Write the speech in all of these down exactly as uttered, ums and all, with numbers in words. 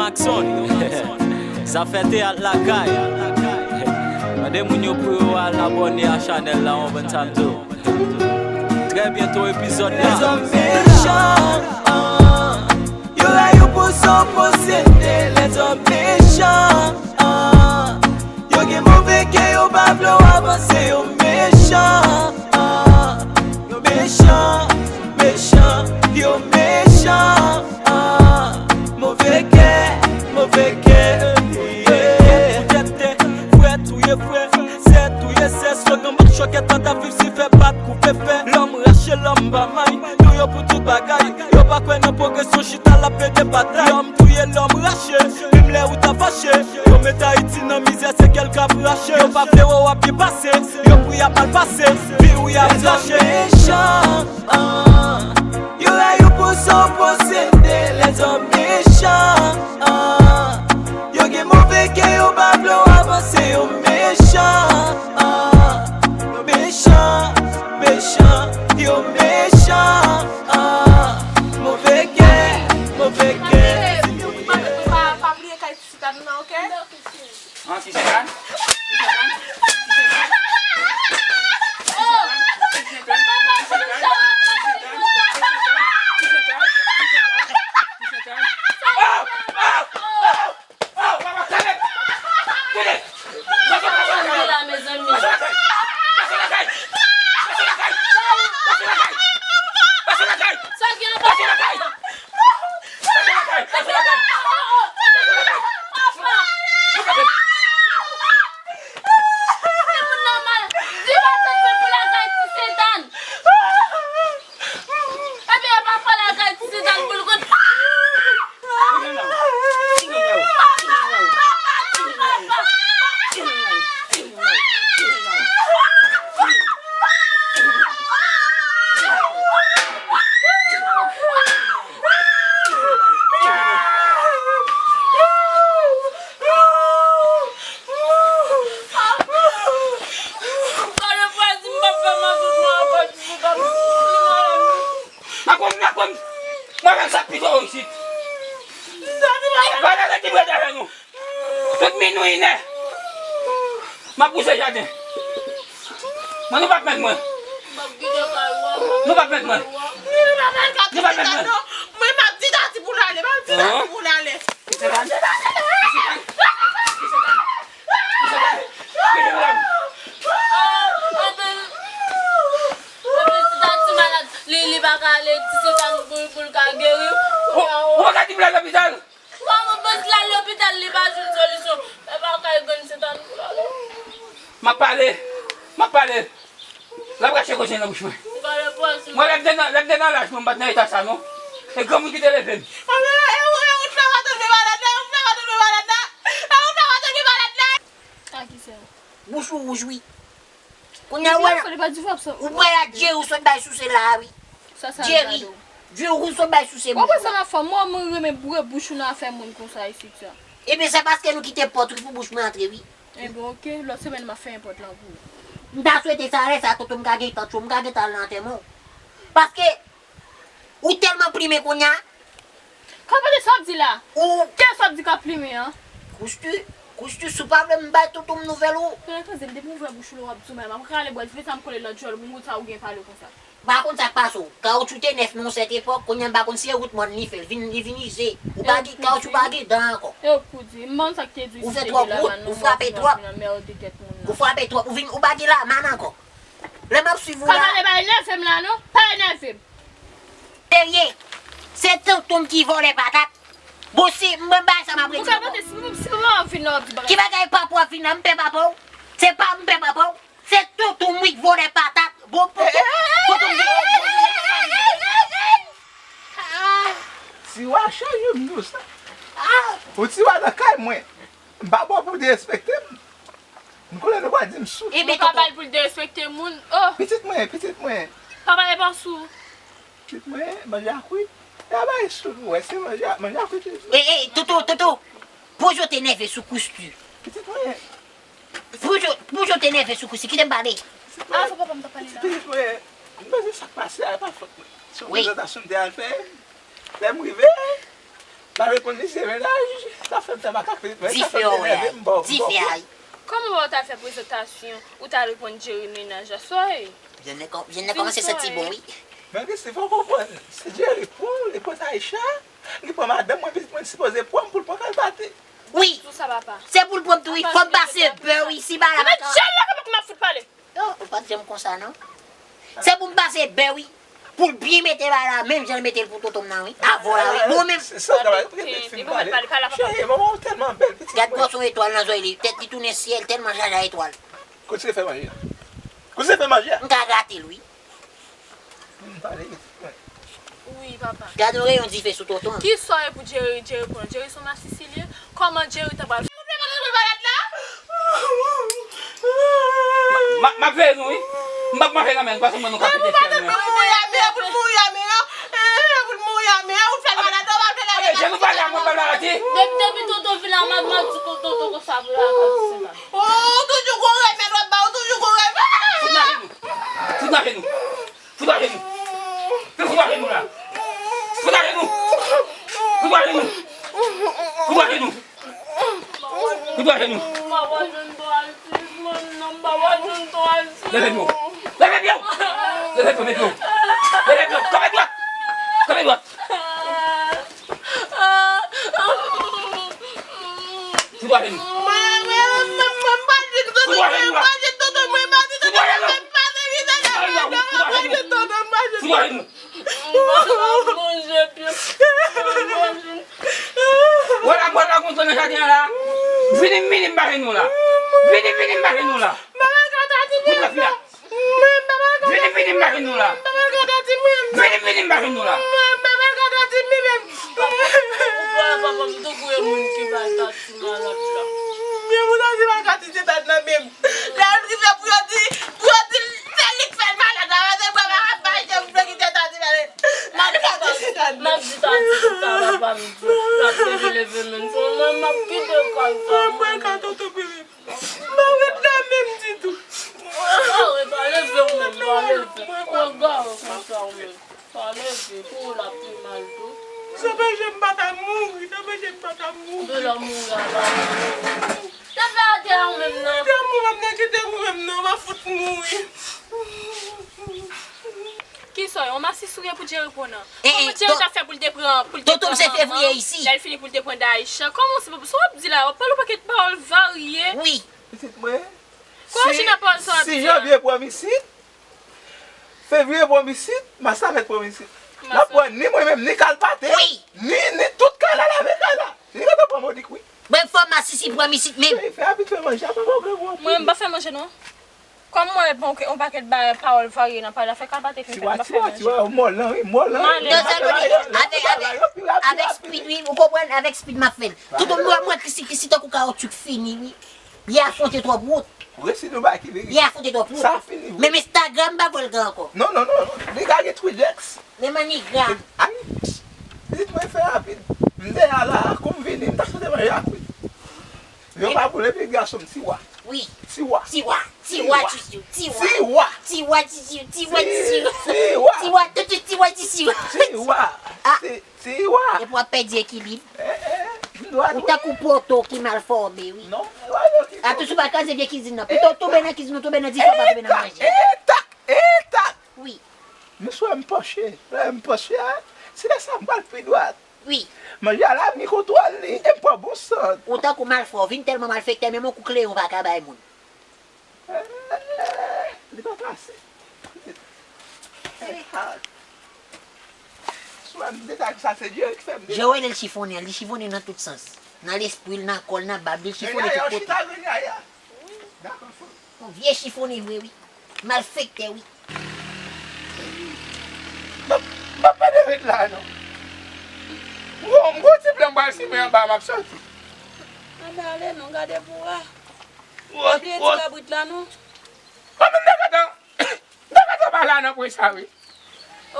Maxon, sa fè teyat lakay. Mande moun yo pou yo al abòne a chanèl la, w konprann sa m di w. Trè byento epizòd la. Lèzòm mechan, ah. Yo rayi w pou sa w posede. Lèzòm mechan, ah. Yo gen move kè, yo pa vle w avanse, yo mechan, ah. Yo mechan, mechan, yo mechan, ah. Move kè, move kè, yeah. Frè touye frè, sè touye sè, slogan bak chòkèt, tanta viv si fè bat koupe fè. Lòm rache, lòm pa may, nou yo pou tout bagay. Yo pa kwè nan pwogresyon, chita l ap plede batay. Lòm touye, lòm rache, menm lè ou ta fache. Yo met Ayiti nan mizè, se kè l k ap rache. Yo pa vle wè w ap byen pase, yo pou y ap mal pase. Vi w y ap rache. Mechan, ah. Yo rayi w pou sa w posede. Lèzòm mechan, ah. Yo gen move kè, yo pa vle w avanse, yo mechan, ah. Yo mechan, mechan, yo mechan, ah. Move kè, move kè. Pa, pa bliye kay ti Sitàn nan, oke? An, ti Sitàn? Ti Sitàn? Ti Sitàn? Ti Sitàn? Ti Sitàn? Ti Sitàn? Ti Sitàn? Ti Sitàn? Oh, papa, tande! Tande! Pase lakay! Pase lakay! Pase lakay! Pase lakay! Pase lakay! Pase lakay! Pase lakay! Pase lakay! Papa! Timoun nòmal! Di pase pou lakay ti Sitàn! Ebyen, e pa fò lakay ti Sitàn pou l konn. Makonn, makonn, mwen menm sa pito isit. Gade lè ki brèd avè nou. Tout minwi inè. M ap pouse jaden. Mwen, nou p ap mèt mwen. Nou p ap mèt mwen. Nou p ap mèt mwen. Mwen, m ap di Dadi pou l ale. M ap di Dadi pou l ale. Epi, epi si ta ti malad, li, li pa ka ale, ti se sa pou, pou l ka geri. Ou, ou pa ka di m l al lopital? Kòman pou l al lopital, li pa jwenn solisyon? E pa kay grann se ta nou pou l ale. M ap pale, m ap pale. L ap rache koze nan bouch mwen. Ou pa reponn. Mwen, lè m te nan, lè m te nan laj mwen, m pa t nan eta sa non. E granmoun ki te leve m. E ou, e ou t fè w atann vye malad la, e ou t fè w atann vye malad la. E ou t fè w atann vye malad la. A ki sè? Bouch ou wouj wi. Kounye a ou wè la, ou wè la Jerry ou sot bay souse la a wi. Jerry, Jerry ou sot bay souse bouch ou la. Ou wè sa m ap fè? Mwen, mwen renmen boure bouch ou nan afè moun konsa isit sa. Ebyen se paske nou kite pòt wi pou bouch mwen antre wi. Ebyen oke, lòt semèn m ap fèmen pòt lan pou ou. M ta swete sa lè sa tonton m ka gentan tchou, m ka gentan al nan antèman w. Paske ou tèlman plimen kounye a. Kapade sa w ap di la? Ou. Kiyès w ap di k ap plimen an? Koustu, Koustu, si w pa vle m bay tonton m nouvèl ou. Tande, tande, depi w ouvè bouch ou la w ap di w, m ap rale bwa dife sa m kole lòt jwèl moun konsa ou gen pale konsa. M pa konn sa k pase w. Kawotchou te nèf nan yon sèt epòk, kounye a m pa konn si e wout mòn li fè l, vin, li vin ize. Ou pa gen kawotchou, pa gen dan ankò. E w pou di, m pa konn sa k te di w isit la, ou frape twòp. Ou frape twòp, ou vin, ou pa gen lamann ankò. Lè m ap swiv ou la. Kapade pa enève m la non, pa enève m. Serye, se tonton m ki vòlè patat. Bon, si mwen bay sa m ap redi. Ou ka mande si, si mwen vin la w ap di bagay. Ki bagay papa w ap vin la, m pè papa w? Se pa m pè papa w? Se tonton m wi k vòlè patat. Bon, tonton, tonton m vin. Ti wa cheri m dous. Ou ti wa nan kay mwen. M pa ba w pou w derespekte m. M konnen nou pral di m sou. Ou ka ba l pou l derespekte moun. Oh. Pitit mwen, pitit mwen. Papa e pa sou. Pitit mwen, manje a kwit. E a bay sou nou, wè, se manje a, manje a kwit. Ey, ey, Toto, Toto. Poze w te nève sou Koustu. Pitit mwen. Poze w, poze w te nève sou Koustu. Kite m pale. Ah, se papa m t ap pale la. Pitit mwen, m panse sa k pase a, e pa fòt mwen. Se yon prezantasyon m te al fè. Lè m rive, Pa reponn misye mennaj. Sa fè m fè makak pitit mwen. Sa fè m denerve m bò. Dife a. Kòman w ta fè prezantasyon ou ta reponn Jerry mennaj la? Soy. Vin kòmanse santi bon wi. Men Christy, fò w konprann. Si Jerry pran w, li pran Taïsha, li pran madanm mwen, pitit mwen, li sipoze pran m pou l pran Kalpate. Wi. Se pou l pran m tou wi. Fò m pase bè wi. Si bagay la pa ka. Kòman djòl la kòman ki m ap fout pale? Yo, ou pa t janm konsa non. Se pou m pase bè wi. Pou l byen mete bagay la menm jan l mete l pou tonton m nan wi. Avè w la wi. Bon menm. Gad gòson etwal nan zòrèy li. Tèt li tounen syèl tèlman jaja etwal. Kote se fè manje a? Kote se fè manje a? M ka grate l wi. Wi papa. Gad yon reyon dife sou tonton an. Kisa w ye pou Jerry? Jerry pran Jerry se yon masisi li ye. Kòman Jerry ta pral. M ap veye nou wi. M p ap manje nan men nou paske mwen nou ka pete fyèl mwen. Pou l mouri a men an, pou l mouri a men an. Pou l mouri a men an, ou fè l malad ou pa fè l avèk. Jan nou pale a mwen pale a ti. Depi tonton vin la m ap di tonton konsa pou lakay se la. Ou toujou gon remèd w ap ba, ou toujou gon remèd. Fout nan jenou. Fout nan jenou. Fout ajenou. Fout ajenou la. Fout ajenou. Fout ajenou. Fout ajenou. Fout ajenou. Leve pye w. Leve pye w. Leve pye w. Leve pye w. Kanpe dwat. Kanpe dwat. Fout ajenou. Fout ajenou la. Fout ajenou. Fout ajenou. Wè la, wè la, konsa nan jaden an la. Vini, vini, m pa vin nou la. Vini, vini, m pa vin nou la. Fout la fi la. Vini, vini, m pa jwenn nou la. Vini, vini, m pa jwenn nou la. Papa, papa, m tankou yon moun ki bay tati malad la. Yon moun tati malad, tati se tèt nan menm. Lè l rive pou yo di, pou yo di l, se li k fè l malad la, paske papa ap bay jan pou yo kite tati malad. M ap di tati tout sa, papa, m di l ap leve, leve menm. Mwen, m ap kite kay sa. Mwen, mwen, ka tonton bebe. Mwen ret la menm ditou. Gare, pa leve w menm, pa leve. Mwen gare konsa w menm. Pa leve, pou ou l ap pi mal tou. Sa fè jan m pa ta mouri, sa fè jan m pa ta mouri. Depi lè w mouri a la. Te fè atè a ou menm nan. Te mouri, m nan kite ou menm nan, w ap fout mouri. Kisa, yon masis ou ye pou Jerry pran nan? Kòman Jerry ta fè pou l te pran, pou l te pran manman, lè l fini pou l te pran Daïcha? Kòman se, sa w ap di la, w ap pale yon pakèt pawòl varye. Wi. Pitit mwen, si, si Janvye pran misit, Fevriye pran misit, Mas la mèt pran misit. M ap pran ni mwen menm, ni Kalpate, ni, ni tout kay la, lave kay la. Li gentan pran Monik wi. Mwen fò masisi pran misit menm. Cheri, fè rapid fè manje, apa pa w gen gwo. Mwen, m pa fè manje non. Kòm mwen bon yon pakèt bagay pawòl varye nan pale la, fè Kalpate fin fè l, m pa fè manje. Tiwa, tiwa, tiwa, mòl lan, wi, mòl lan. Yo, sa yo di, avèk, avèk, avèk speed, wi, ou konprann, avèk speed m ap fè l. Tout moun wè mwen Christy, Christy tankou kawoutchou k fini, wi. Li afwonte twòp wout. Resi nou bay ki verite. Li afwonte twòp wout. Sa fini, wi. Menm Instagram m pa kwè l gen ankò. Non, non, non, non. Li ka gen Twidex. Menm annigram. Ay, pitit mwen fè rapid. M deyò la, kou m vini, m ta sot manje ak wi. Yo pa boule pi gason m, tiwa. Wi. Tiwa. Tiwa. Tiwa titiw. Tiwa. Tiwa. Tiwa titiw. Tiwa titiw. Tiwa. Tiwa titiw. Tiwa. Tiwa. Tiwa. Epi w ap pèdi ekilib. Ou tankou poto ki mal fòme wi. Non. Atouch ou pa kraze vye kizin nan. Pito w tonbe nan kizin ou tonbe nan dife ou pa tonbe nan manje. Etak. Etak. Wi. Misye wè m panche. Lè m panche a, se lè sa m pral pi dwat. Wi. Manje a la m gen kontwòl li e m pran bon sant. Ou tankou malfè, ou vin tèlman malfektè, menm yon kou kleyon ou pa ka bay moun. Li pa pase. Sou la m detache sa, se Jerry ki fè m detache. Jan w wè l, li chifonnen, li chifonnen nan tout sans. Nan lespri l, nan kò l, nan bab li, li chifonnen tout kote. Yon vye chifonnen vre wi. Malfektè wi. M ap, m ap pa de ret la non. M gon, m gon ti plan m pral simen anba a m ap soti. Ann ale non, gade pou wè. Ou bliye ti kabrit la non. Kòman m ta gentan, m ta gentan pa la nan pwen sa wi.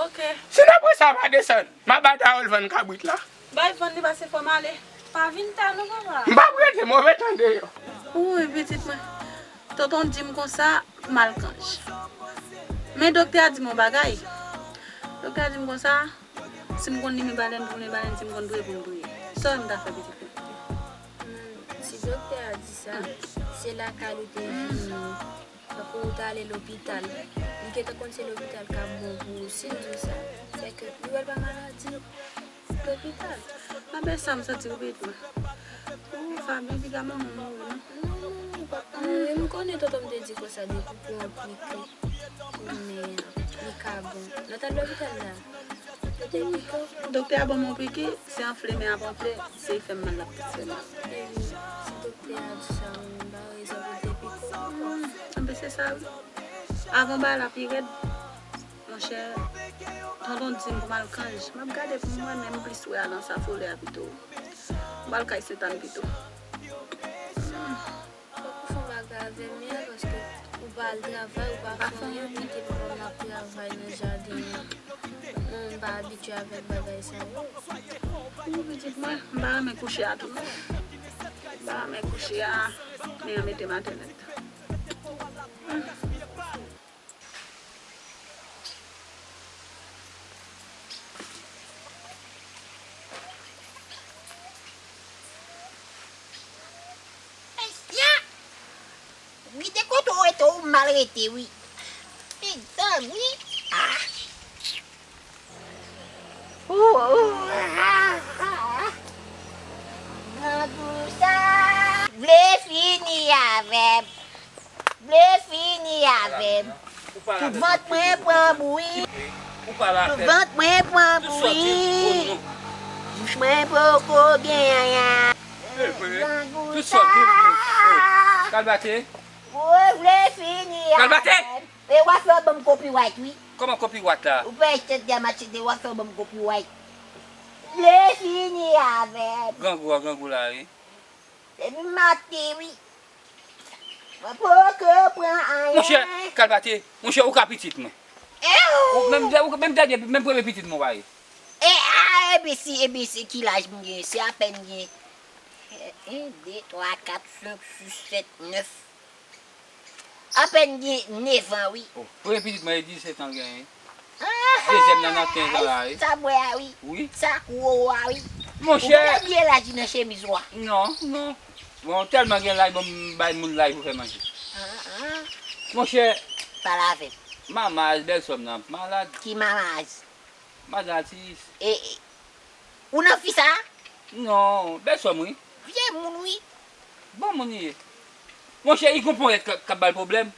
Ok. Si nan pwen sa pa desann, m ap bay Darol vann kabrit la. Bay vann li pase fò m ale. Pa vin ta non papa. M p ap rete move tan deyò. Wouy pitit mwen. Tonton di m konsa m al kanj. Men doktè a di m yon bagay. Doktè a di m konsa si m konn limen balèn pou m limen balèn, si m konn touye pou m touye. Sa m ta fè pitit mwen. Hmm, si doktè a di sa, se lakay ou te vini. Tankou ou t ale lopital. Li gentan konn se lopital k ap bon pou ou. Si l di w sa, se ke li wè l pa maladi. Lopital. Apre sa, m santi w pitit mwen. Ou, Faby, piga manman w mouri, non? Non, non, non, papa mouri. M konnen tonton m te di konsa depi pou yon piki. Men, li ka bon. Lè w t al lopital la, yo te pike w? Doktè a ban m yon piki, se anfle men ap anfle, se fè m mal, l ap fè m mal. E si doktè a di sa, m pa rezon pou l te pike w. Hmm, anben se sa, wi. Avan bagay la pi rèd, monchè, tonton di m pou m al Kanj. M ap gade pou m wè, men m plis wè al nan Safolè a pito. M al kay Sentàn pito. Fòk ou fè yon bagay avè m yè, paske ou pa al travay, ou pa fè anyen, kite papa m ap travay nan jaden an. Mwen, m pa abitye avèk bagay sa yo. Wi, pitit mwen, m pa renmen kouche a tou non. M pa renmen kouche a, men an mete m atè nèt. Mesye! Wi, de kote w rete, ou mal rete, wi. Mezanmi! Ah! Grangou sa vle fini avè m. Vle fini avè m. Tout vant mwen pran bouyi. Tout vant mwen pran bouyi. Bouch mwen poko gen anyen. Grangou sa. Kalbate. Ou vle fini avè m. E w ap fè w ban m copyright, wi. Kòman copyright la? Ou pa achte de match de w ap fè w ban m copyright. Vle fini avè m. Grangou a, grangou la, wi. Depi maten, wi. Mwen poko pran anyen. Monchè, Kalbate, monchè, ou ka pitit mwen. Ou menm, ou menm dènye, menm premye pitit mwen w pa ye. E, a, epi si, epi si ki laj m gen, se apèn gen. En, de, twa, kat, senk, sis, sèt, nèf. Apèn gen nèf an, wi. Oh, premye pitit mwen e disèt an l genyen. Dezyèm nan nan kenz an la, wi. Sa bwè a, wi. Wi. Sa kou wowo a, wi. Monchè. Ou genlè bliye laj li nan chemiz ou a. Non, non. Bon, tèlman gen laj, bon, m bay moun laj pou fè manje. Ah, ah. Monchè. Pale avè m. Manmay, bèlsè m nan malad. Ki manmay? Madan Atis. E, e, ou nan fi sa? Non, bèlsè m wi. Vye moun wi. Bon moun li ye. Monchè, li gon ponyèt k ap, k ap ba l pwoblèm.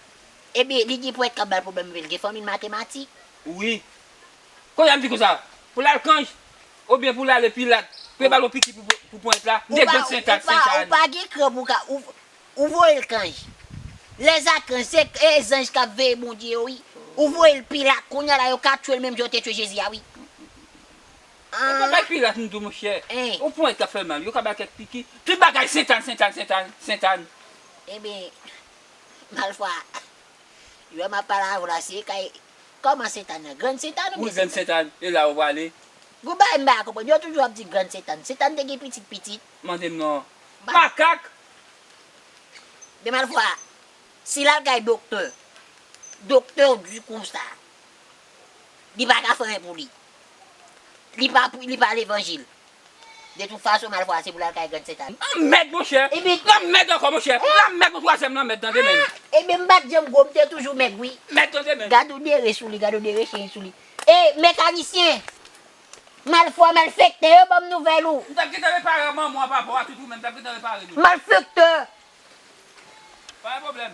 Ebyen, li gen ponyèt k ap ba l pwoblèm, men l gen fanmi l matematik. Wi. Kounye a m di konsa, pou l al Kanj, oubyen pou l ale Pilat, pou yo ba l yon piki pou, pou ponyèt la, m te jwenn Sentàn, Sentàn. Ou pa gen kran pou ka, ou, Ou voye l Kanj. Lèzakanj, se, e, zanj k ap veye Bondye yo, wi. Ou voye l Pilat, kounye a la, yo ka tchwe l menm jan yo te tchwe Jezi a, wi. Yo ka bay Pilat, m di w, monchè. Yon ponyèt k ap fè l mal, yo ka bay kèk piki. Tout bagay Sentàn, Sentàn, Sentàn, Sentàn. Ebyen, malfwa, yo m ap pale avè w la, se kay, kòman Sentàn nan? Grann Sentàn oubyen Sentàn? Wi, Grann Sentàn, e la yo prale. Gon bagay m pa konprann, yo toujou ap di Grann Sentàn. Sentàn te gen pitit, pitit. Mande m non. Makak! Men malfwa, si l al kay doktè, doktè di konsa, li pa ka fè anyen pou li. Li pa, li pa levanjil. De tout fason, malfwa, se pou l al kay Grann Sentàn. Lanmèd, monchè! Lanmèd ankò, monchè! Lanmèd, yon twazyèm lanmèd, tande men! Ebyen, m pa t janm gwo, m te toujou mèg, wi. Mèd, tande men! Gade yon dere sou li, gade yon dere chen sou li. E, mekanisyen! Malfwa, malfektè, yo ban m nouvèl ou. M t ap gentan repare manman w, papa w a, tout ou menm, m t ap gentan repare nou. Malfektè! Pa gen pwoblèm.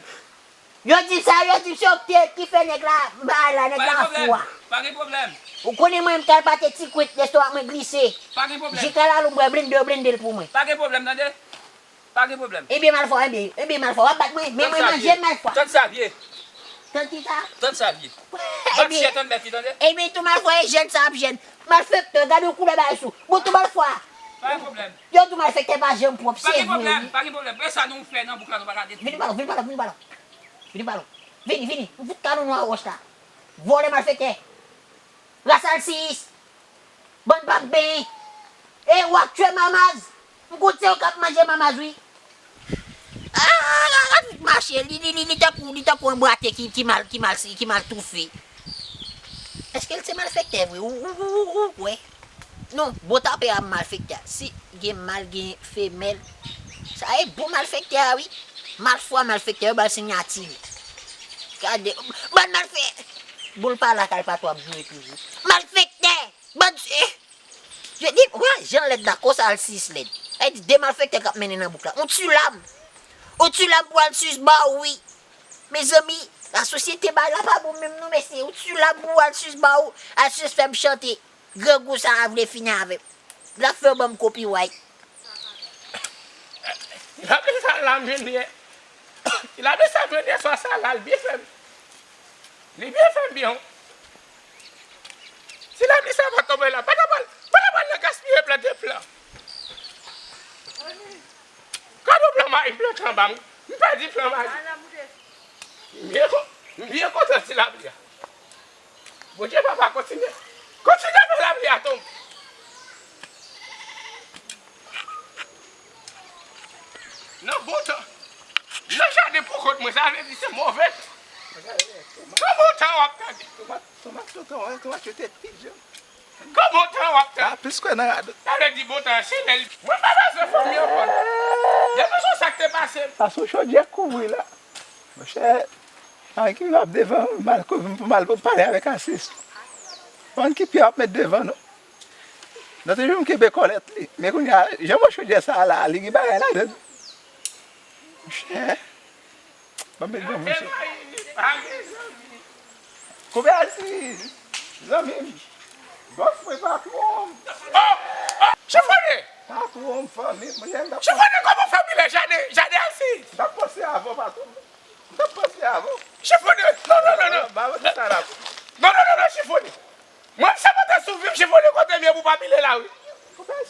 Yo di sa, yo di se yo ki te, ki fè nèg la, bagay la, nèg la fou a. Pa gen pwoblèm. Ou konnen mwen, m t al pate ti kwit, lestomak mwen glise. Pa gen pwoblèm. Jikalalou m bwè blende, yo blende l pou mwen. Pa gen pwoblèm, tande? Pa gen pwoblèm. Ebyen, malfwa, ebyen, ebyen, malfwa, w ap bat mwen, men mwen manje m, malfwa. Tann sa vye. Tann ki sa? Tann sa vye. Bat chè, tann mèt li, tande? Ebyen, tou malfwa, e jèn sa ap jèn. Malfektè, gade yon koulè bagay sou. Bon, tou malfwa. Pa gen pwoblèm. Yo tou malfektè pa janm pwòp, se vre, wi. Pa gen pwoblèm, pa gen pwoblèm. E sa nou fè nan bouk la, nou pa ka detwi. Vini balon, vini balon, vini balon. Vini balon. Vini, vini. M fout kalon nou a wòch la. Vòlè malfektè. Ras alsiyis. Bann pa p benyen. E w ap tchwe mamaz. M koute yo k ap manje mamaz wi. Ah, la, la, tout mache. Li, li, li, li tankou, li tankou anbwate ki, ki mal, ki mal, ki mal toufe. Èske l se malfektè vre? Ou, ou, ou, ou, ou kwè? Non, bon tapè a malfektè. Si, Gen mal, gen femèl. Sa e bon malfektè a, wi. Malfwa malfektè, yo ba l sinyati li. Gade, bann malfè-, boul pa lakay pa twò ap joure toujou. Malfektè! Bann, eh! Je di, wè, jan lèd la, konsa al sis lèd. Sa vle di de malfektè k ap mennen nan bouk la. On ti lam. On ti lam pou al sis ba w, wi. Mezanmi, lasosyete bay la pa bon menm non, mesye. On ti lam pou al sis ba w, al sis fè m chante. Grangou sa a vle fini avè m. L ap fè w ban m copyright. Ti lapli sa la m jwenn yè. Ti lapli sa m jwenn yè swa sa la, li byen fè m. Li byen fè m byen, wi. Ti lapli sa pa tonbe la, pa ta pral, pa ta pral nan gaspiye plante plan. Gade yon plan mayi m plante anba m. M pèdi plan mayi. M byen kon-, m byen kontan ti lapli a. Bondye papa kontinye. Kontinye fè lapli a tonbe. Nan bon tan. Nan jaden pou kont mwen, sa vle di se move tan. Nan bon tan w ap tande. Tomat, tomat, tomat, tomat yo te pi jan. Kòman tan w ap tan? Ah, plis kwè nan radot. Sa vle di bon tan, se lè l. Mwen pa bezwen fanmi ankò non. Depi sou sa k te pase m. Sa se yon chodyè k kouvri la. Monchè, ann ki ap devan, m al, m al pale avèk Asis. Konn ki pye w ap met devan non. Lòt jou m kenbe kòlèt li. Men kounye a, jan mwen chodyè sa a la, li gen bagay ladan l. Monchè. Ban m met granmoun sou. Koupe Asis, zanmi m. Bòs mwen, patwon m. Oh! Oh! Chifone! Patwon m, fanmi m. Mwen, m t ap Chifone, kòman fanmi la, jaden, jaden Asis? M t ap panse avè w, patwon m. M t ap panse avè w. Chifone, non, non, non, non. Ba, ba, sa la. Non, non, non, non, Chifone. Mwen, sa pa ta sou vi m, Chifone, kote m ye pou pa pile la, wi.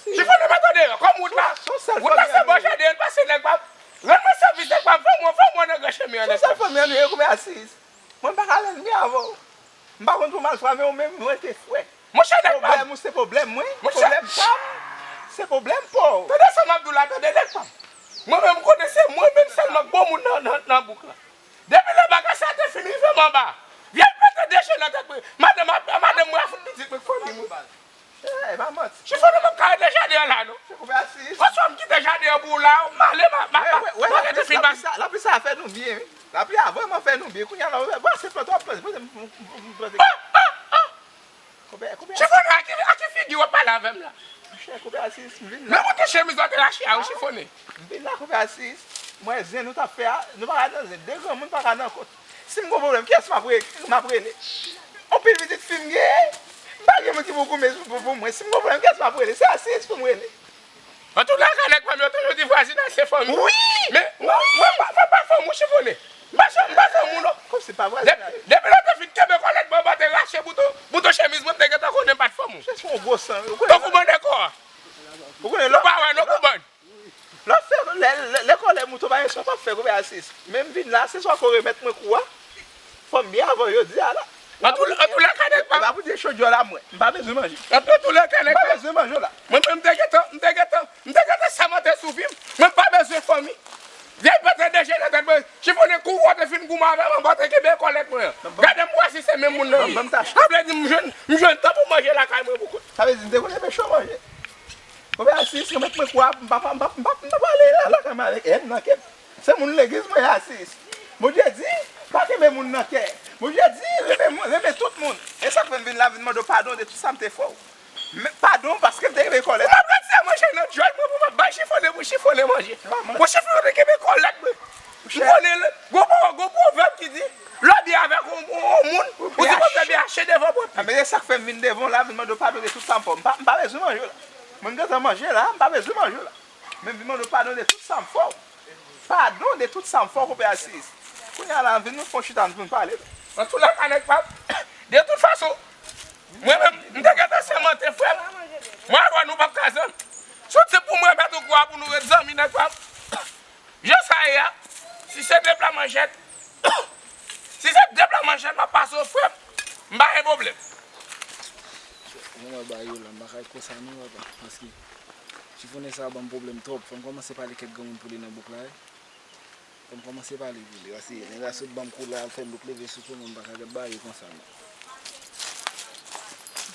Chifone, pa tande, kòm wout la. Wout la se bò jaden an, pase nèg pa. Rann mwen sèvis nèg pa, fè mwen, fè mwen nan gran chemen an. Se yon sèl fanmi an nou ye, koupe Asis. Mwen, m pa ka lènmi avè w. M pa konn pou m al frape w, men mwen te frè. Monchè, nèg pa m. Pwoblèm ou se pwoblèm mwen, pwoblèm pa m se pwoblèm pa w. Tande sa m ap di w la, tande nèg pa m. Mwen menm, m konnen se mwen menm sèlman k bon moun nan, nan, nan bouk la. Depi lè bagay sa te fin rive m anba, vye pete deje nan tèt mwen. Madanm ap, madanm mwen ap fout pitit mwen k fanmi mwen. Eh, pa manti. Chifone, m ap ka rete jaden an la non. Chifone, assis. Oswa m kite jaden an pou w la, m ale, m a, m a, m a rete fin pase. Lapli sa, lapli sa fè nou byen, wi. Lapli a vrèman fè nou byen. Kounye a la, w wè, se plante w ap plante. Poze m, m, m, m plante. Ah, ah, ah! Chifone, a ki, a ki figi w ap pale avè m la? Monchè, koupe Asis, m vin la. Men kote chemiz w te rache a, wi, Chifone. M vin la, koupe Asis. Mwen, zen nou t ap fè a, nou pa ka nan zen. De granmoun pa ka nan kont. Si m gon pwoblèm, kiyès m ap re-, m ap rele? Anpil pitit fi m genyen. M pa gen moun ki pou goumen pou, pou mwen. Si m gon pwoblèm, kiyès m ap rele? Se Asis pou m rele. Antoulèka, nèg pa m yo toujou di vwazinaj se fanmi. Wi! Men, mwen, mwen pa, mwen pa fanmi w, Chifone. M pa janm, m pa fanmi w, non. Kòmsi pa vwazinaj? Depi, depi lè w te fin kenbe kòlèt mwen, mwen te rache bouton, bouton chemiz mwen, m te gentan konnen m pa t fanmi w. Se yon gwo san, wi. Tankou bannè kò a. Ou konnen lè w pa wè, non, kou bann. Lè w fè, lè, lè, lè kòlèt mouton pa gen sa w p ap fè, koupe Asis. Men m vin la, se swa ke w remèt mwen kou a. Fò m byen avè w jodi a la. Antoulèka, nèg pa m. E pa pou di chodyè w la mwen. M pa bezwen manje. Antoulèka, nèg pa m. M pa bezwen manje w la. Mwen menm, m te gentan, m te gentan, m te gentan sèmante sou vi m. Mwen m pa bezwen fanmi. Vye pete deje nan tèt mwen. Chifone, kou w te fin goumen avè m, anba w te kenbe kòlèt mwen an. Gade m wè si se menm moun nan m ye. Sa vle di m jwenn, m jwenn tan pou manje lakay mwen pou kont. Sa vle di m te konn enpe cho manje. Koupe Asis, remèt mwen kou a, m pa, m pa, m pa, m pa, m pa prale la, lakay mwen avèk èn nan kè m. Se moun legliz mwen ye, Asis. Bondye di, pa kenbe moun nan kè. Bondye di, renmen moun, renmen tout moun. E sa k fè m vin la, vin mande w padon de tout sa m te fè w. Men, padon, paske m te kenbe kòlèt. Ou p ap retire manje nan djòl mwen pou m ap bay Chifone pou Chifone manje. Bon, Chifone te kenbe kòlèt mwen. M konnen, gon, gon pwovèb ki di, lè w byen avèk yon, yon, yon moun, ou sipoze byen achte devan pòt li. A, men se sa k fè m vin devan w la, vin mande w padon de tout sa m fè w. M pa, m pa bezwen manje w la. Mwen, m gentan manje la, m pa bezwen manje w la. Men m vin mande w padon de tout sa m fè w. Padon de tout sa m fè w, koupe Asis. Kounye a la, vin nou fè yon chita, nou vin pale. Antoulèka, nèg pa m, de tout fason, mwen menm, m te gentan sèmante, frè m. Mwen avè w, nou p ap ka zanmi. Si w di pou mwen remèt ou kou a pou nou ret zanmi, nèg pa m. Jan sa ye a, si se de pla manchèt, si se de pla manchèt m ap pase w, frè m, m pa gen pwoblèm. Mwen ba yo la, m pa ka konsa non, papa, paske Chifone sa ban m pwoblèm twòp. Fò m kòmanse pale kèk granmoun pou li nan bouk la, wi. Fò m kòmanse pale pou li, paske nèg la sot ban m kou la, al fè louk leve sou tou, mwen m pa ka ba yo konsa non.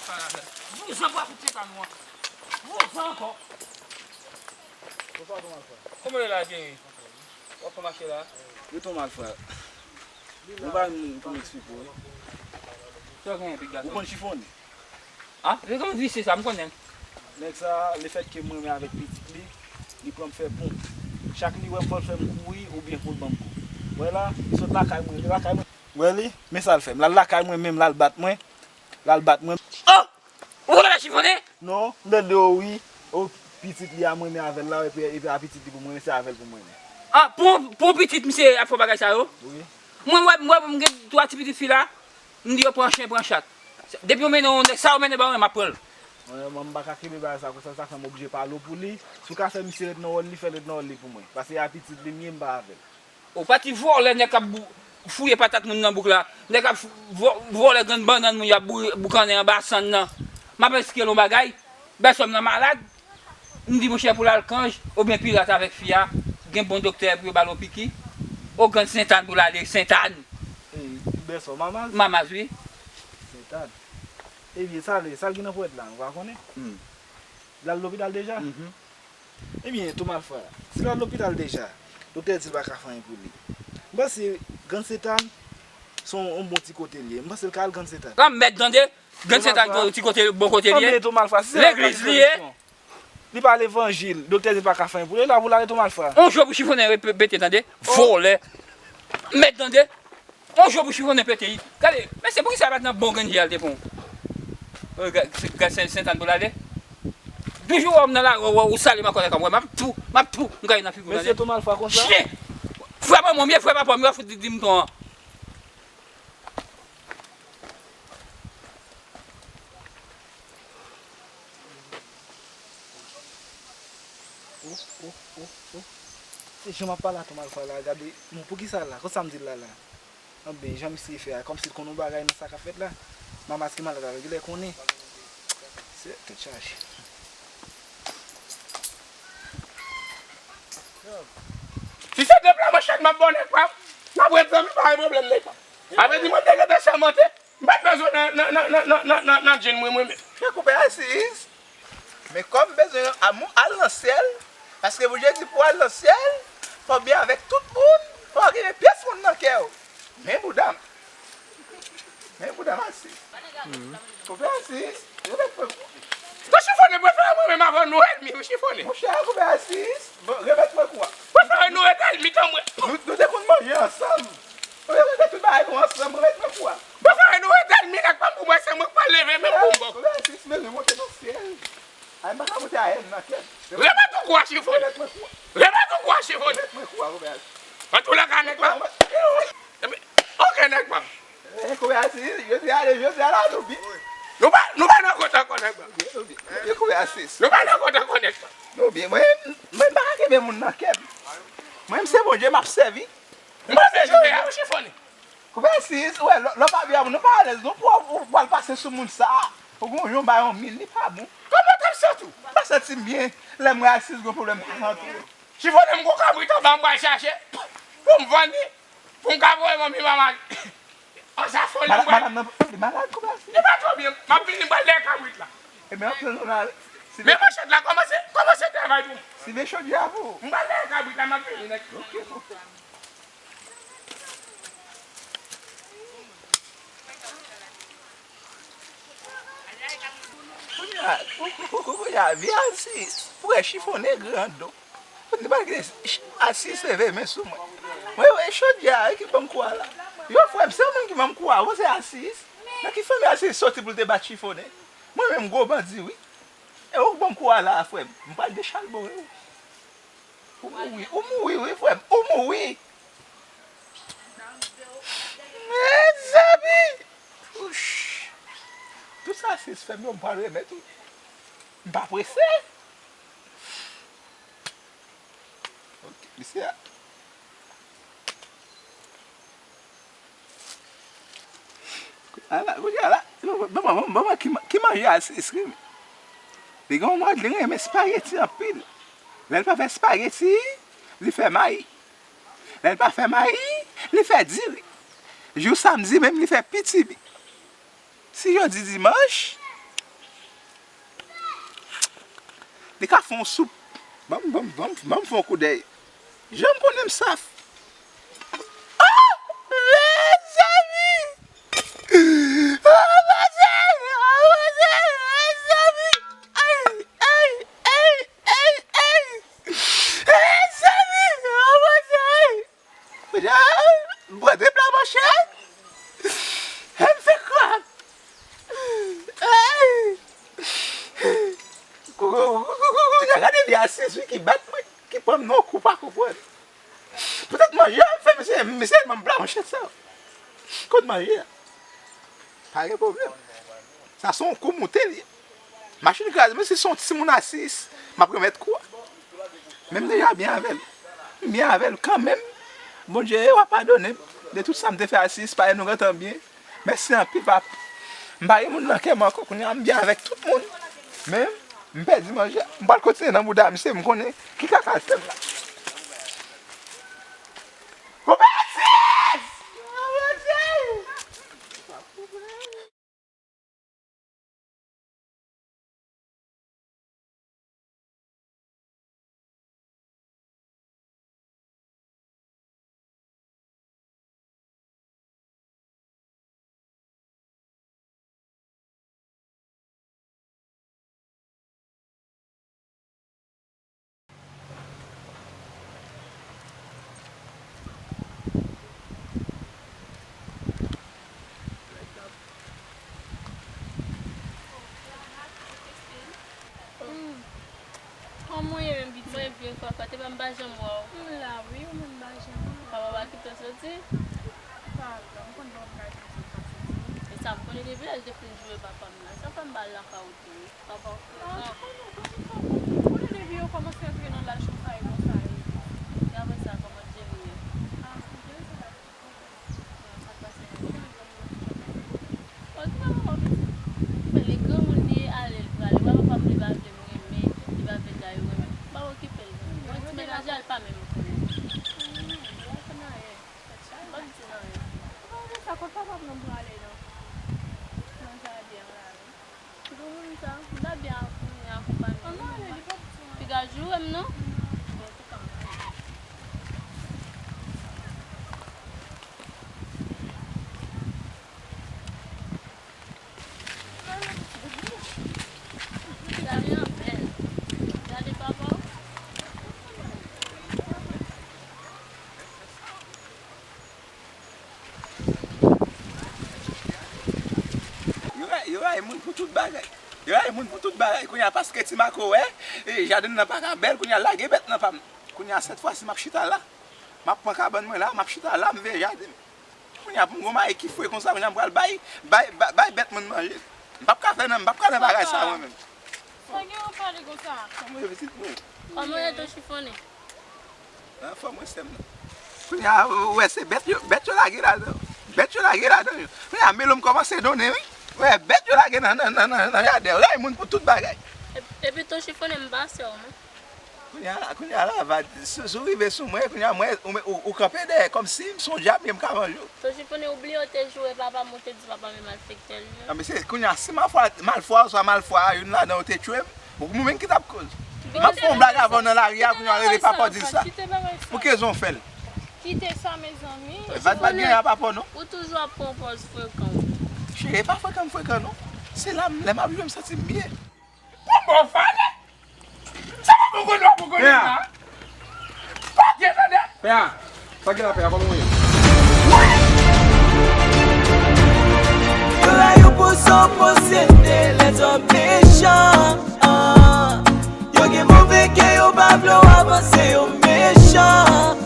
Vouzan pou akout tèt a nou an. Vouzan ankò. Bonswa, tonton Alfa. Kòman w ye la, Jerry? W ap fè mache la? Wi, tonton Alfa. Mwen pa menm pou m eksplike w. Sa w genyen, Big Gason? Ou konn chifonnen? Ah, se yon visye sa, m konnen. Nèg sa, lefètke m renmen avèk pitit li, li pran m fè ponp. Chak li wè m, fò l fè m kouri oubyen fò l ban m kou. Wè la, li sot lakay mwen, li lakay mwen. Wè li, men sa l fè m. L al lakay mwen menm, l al bat mwen. L al bat mwen. Oh! Ou konn chifonnen? Non, m tande w wi. O, pitit li a m renmen avè l la, epi, epi a pitit li pou m renmen, se avè l pou m renmen. Ah, pou, pou pitit misye ap fè bagay sa yo? Wi. Mwen, mwen, mwen, mwen gen twa ti pitit fi la, m di yo pran chen, pran chat. Depi yo mennen yon nèg, sa yo mennen ba mwen, m ap pran l. Mwen, mwen, m pa ka kenbe bagay sa konsa, sa fè m oblije pale w pou li. Si w ka fè misye ret nan wòl li, fè l ret nan wòl li pou mwen. Paske a pitit li m ye, m pa avè l. Ou pati vòlè nèg k ap bou-, fouye patat moun nan bouk la. Nèg k ap fou-, vò-, vòlè grenn bannann moun y ap bou-, boukannen anba sann nan. M ap eksplike l yon bagay. Bèsonm nan malad. M di monchè pou l al Kanj oubyen Pilat avèk fi a. Gen bon doktè pou yo ba l yon piki. O Grann Sentàn pou l ale Sentàn. E, Bèsonm Mamaz? Mamaz, wi. Sentàn. Ebyen, sa l ye, sa l gen nan ponyèt la, nou pa konnen. Hmm. L al lopital deja? Mhm. Ebyen, tonton Alfa, si l al lopital deja, doktè di l pa ka fè anyen pou li. M panse Grann Sentàn se yon, yon bon ti kote l ye. M panse l ka al Grann Sentàn. Lanmèd, tande! Grann Sentàn, ti kote, bon kote l ye. Tande, tonton Alfa, si se legliz li ye. Li pa levanjil, doktè di l pa ka fè anyen pou li, la pou l ale, tonton Alfa. On jou pou chifonnen pe-, pete, tande. Oh. Vòlè. Mèd, tande. On jou pou chifonnen pete. Gade, mesye, poukisa l pa t nan bon grenn je a l te pran? Gad Sen-, Sentàn pou l ale. Toujou wè m nan lari, wè, wè, ou sale m ankò, m ap tou, m ap tou, m gaye nan figi w, tande. Mesye, tonton Alfa konsa? Chen! Frè manman m ye, frè papa m, yo fout di, di m ton an. Oh, oh, oh, oh. Se jan m ap pale a tonton Alfa la, gade, bon, poukisa l la? Konsa m di l la la. Anben, jan misye fè a, kòmsi l konn yon bagay nan sa k ap fèt la. Mamaz ki malad la, li genlè konnen. Se tèt chaje. Si se de pla manchèt m ap ba w nèg pa m, n ap ret zanmi pa gen pwoblèm nèg pa m. Sa vle di mwen te gentan sèmante, m pa t bezwen nan, nan, nan djin mwen, mwen menm. Fè koupe asiz. Men kòm bezwen al nan syèl, paske pou Jezi pou al nan syèl, fò w byen avèk tout moun, fò w genyen pyès moun nan kè w. Men bouda m. Men bouda m asiz. Koupe asiz. Remèt mwen kou. Mwen chifonnen, prefere mwen menm avan nou ènmi, wi, chifonnen. Monchè, koupe asiz. Bon, remèt mwen kou a. Prefere nou ènmi tan mwen. Nou, nou te konn manje ansanm. Ou te konn fè tout bagay nou ansanm, remèt mwen kou a. Prefere nou ènmi nèg pa m pou mwen, se mwen k pral leve menm pou m bon. Koupe asiz, bezwen monte nan syèl. Ay, m pa ka monte a èn nan kè m. Remèt mwen kou a, chifonnen. Remèt mwen kou a. Remèt mwen kou a, chifonnen. Remèt mwen kou a, koupe asiz. Antoulèka, nèg pa m. Ebyen, oke, nèg pa m. Eh, koupe asiz, jodi a, jodi a la, nou byen. Nou pa, nou pa nan kont ankò, nèg pa m. Nou byen, nou byen. Ebyen, koupe asiz. Nou pa nan kont ankò, nèg pa m. Nou byen. Mwen, mwen pa ka kenbe moun nan kè m. Mwen, se Bondye m ap sèvi. M pa bezwen a, ou chifonnen. Koupe asiz, wè, lè, lè w pa byen, nou pa alèz, non, pou w, ou pral pase sou moun sa. Ou gon jan w bay yon min, li pa bon. Kòman w t ap santi w? M pa santi m byen. Lè m wè asiz, gon pwoblèm, m pa santi w. Chifonnen, m gon kabrit anba, m pral chache pou m vann li, pou m ka voye manmi manman. An sa fò li, m pral. Madanm nan, li malad, koupe asiz. Li pa twò byen. M ap vini, m pral dèyè kabrit la. Ebyen, anpil nou la. Men manchèt la, kòmanse, kòmanse travay pou m. Sive chodyè a pou ou. M pral dèyè kabrit la, m ap vini nèt. Ok. Kounye a, kou-, kou-, kou-, kounye a, vye asiz, frè chifonnen gran do. Kounye a, asiz leve men sou mwen. Mwen, wè chodyè a ki ban m kou a la. Yo, frè m, se ou menm ki ban m kou a, ou se asiz. Nan ki fanmi asiz soti pou l te bat chifonnen? Mwen menm gwo bandi, wi. E ou k ban m kou a la, frè m. M pral dechalbore ou. Ou mouri, ou mouri, wi, frè m. Ou mouri. Mezanmi! Ouch! Tout sa asiz fè m yo, m pral remèt ou. M pa prese. Ok, mesye a. Ala, kounye a la, ban mwen, ban mwen, ban mwen ki, ki manje asiz renmen. Li gen yon mòd, li renmen espageti anpil. Lè l pa fè espageti, li fè mayi. Lè l pa fè mayi, li fè diri. Jou samdi menm, li fè pitimi. Si jodi dimanch, li ka fè yon soup. Ban m, ban m, ban m, ban m fè yon koudèy. Jan m konnen m saf. Ah! Mezanmi! Oh, mon Dieu! Oh, mon Dieu! Mezanmi! Ay, ay, ay, ay, ay! Mezanmi! Oh, mon Dieu! M pran de pla manchèt. E m fè krab. Ay! Kou, kou, kou, kou, kou, kou, gade li asiz wi ki bat mwen, ki pran m nan kou pa konprann. Poutèt manje a, m fè misye, misye ban m pla manchèt sa. Kot manje a? Pa gen pwoblèm. Sa se yon kou moute li ye. Machin kraze, men si se yon timoun asiz, m ap remèt kou a. Men m deja byen avè l. M byen avè l kanmenm. Bondye w a padone m de tout sa m te fè asiz, paske nou gentan byen. Mèsi anpil, papa. M pa gen moun nan kè m ankò, kounye a m byen avèk tout moun. Men, m pèdi manje. M pral kontinye nan bouda misye, m konnen ki kaka l fè m la. Ou pèdi! Hmm. Kòman w ye menm, pitit? Mwen byen, Kòkòt, epa m pa janm wè w. M la wi, ou menm pa janm wè m. Papa pa kite w soti? Pa vre, m konn papa m ka kite m pa soti. E sa m konnen depi lè l te fin joure papa m la. Sa fè m pa al lakay ou tou wi. Papa w frekan. Ah, m konnen, m konnen, m konnen depi yo kòmanse antre nan laj konsa e konsa e. E apre sa, kòman Jenny ye? Ah, Jenny se la. Sa k pase? Ou gen lè pou mwen. Bon, ki pa papa w pitit? Men li granmoun, li ale, li prale. Papa pa vle, pa vle m renmen, li pa vle dayou renmen. M pa okipe l. Mwen ti mennaj la, l pa menm konnen. Hmm, ou pa konn anyen. Tèt chaje. Ou pa di anyen. Ou pa vle sa, kot papa m nan prale non? Nan jaden an la wi. Granmoun sa, m ta byen ak-, akonpanye. Ann ale, li p ap di anyen. Piga joure m non. Bon, tou kanmenm. Gade yon bèl. Gade papa w. Yo ra-, yo rayi moun pou tout bagay. Yo rayi moun pou tout bagay. Kounye a, paske Ti Mako wè, e, jaden nan pa ka bèl, kounye a, lage bèt nan pa m. Kounye a, sèt fwa si m ap chita la. M ap pran kabann mwen la, m ap chita la, m veye jaden m. Kounye a, pou m gon mayi ki fre konsa, kounye a, m pral bay, bay, bay, bay bèt mwen manje. M p ap ka fè nan, m p ap ka nan bagay sa mwen menm. Sa gen yon pale konsa? Kòman w ye pitit mwen? Kòman w ye tou chifonnen? Anfòm wi sè m nan. Kounye a, ou wè se bèt yo, bèt yo lage ladan. Bèt yo lage ladan yo. Kounye a, melo m kòmanse donnen wi. Ou wè bèt yo lage nan, nan, nan, nan, nan jaden. Ou rayi moun pou tout bagay. Epi, epi tou chifonnen m pa sè w non. Kounye a, kounye a la, va, si, si w rive sou mwen, kounye a, mwen, ou, ou, ou kanpe dèyè, kòmsi m se yon dyab, men m ka manje w. Tou chifonnen, ou bliye w te joure papa m, ou te di papa m e malfektè l ye. Nan, mesye, kounye a, si malfwa, malfwa, oswa malfwa, youn ladan yo te tchwe m, ou menm ki t ap koz. M ap fè yon blag avè w nan lari a, kounye a, w rele papa w di sa. Kite bagay sa. Pou ki rezon w fè l? Kite sa, mezanmi. E pa t, pa t gen a papa w non. Ou toujou ap pran pòz frekan w. Cheri, e pa frekan m frekan non. Se la, lè m ap jwe, m santi m byen. Bon, bon, fale. Sa pa bon konnen w ap bon konnen la. Pè a. Pa gen tande. Pè a. Sa gen la, pè a, kòman w ye? Yo la yo pou sa w posede, lèzòm mechan. Yo gen move kè, yo pa vle w avanse, yo mechan.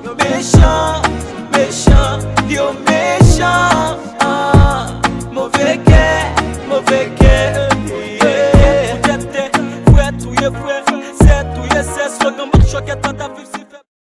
Yo mechan, mechan, yo mechan.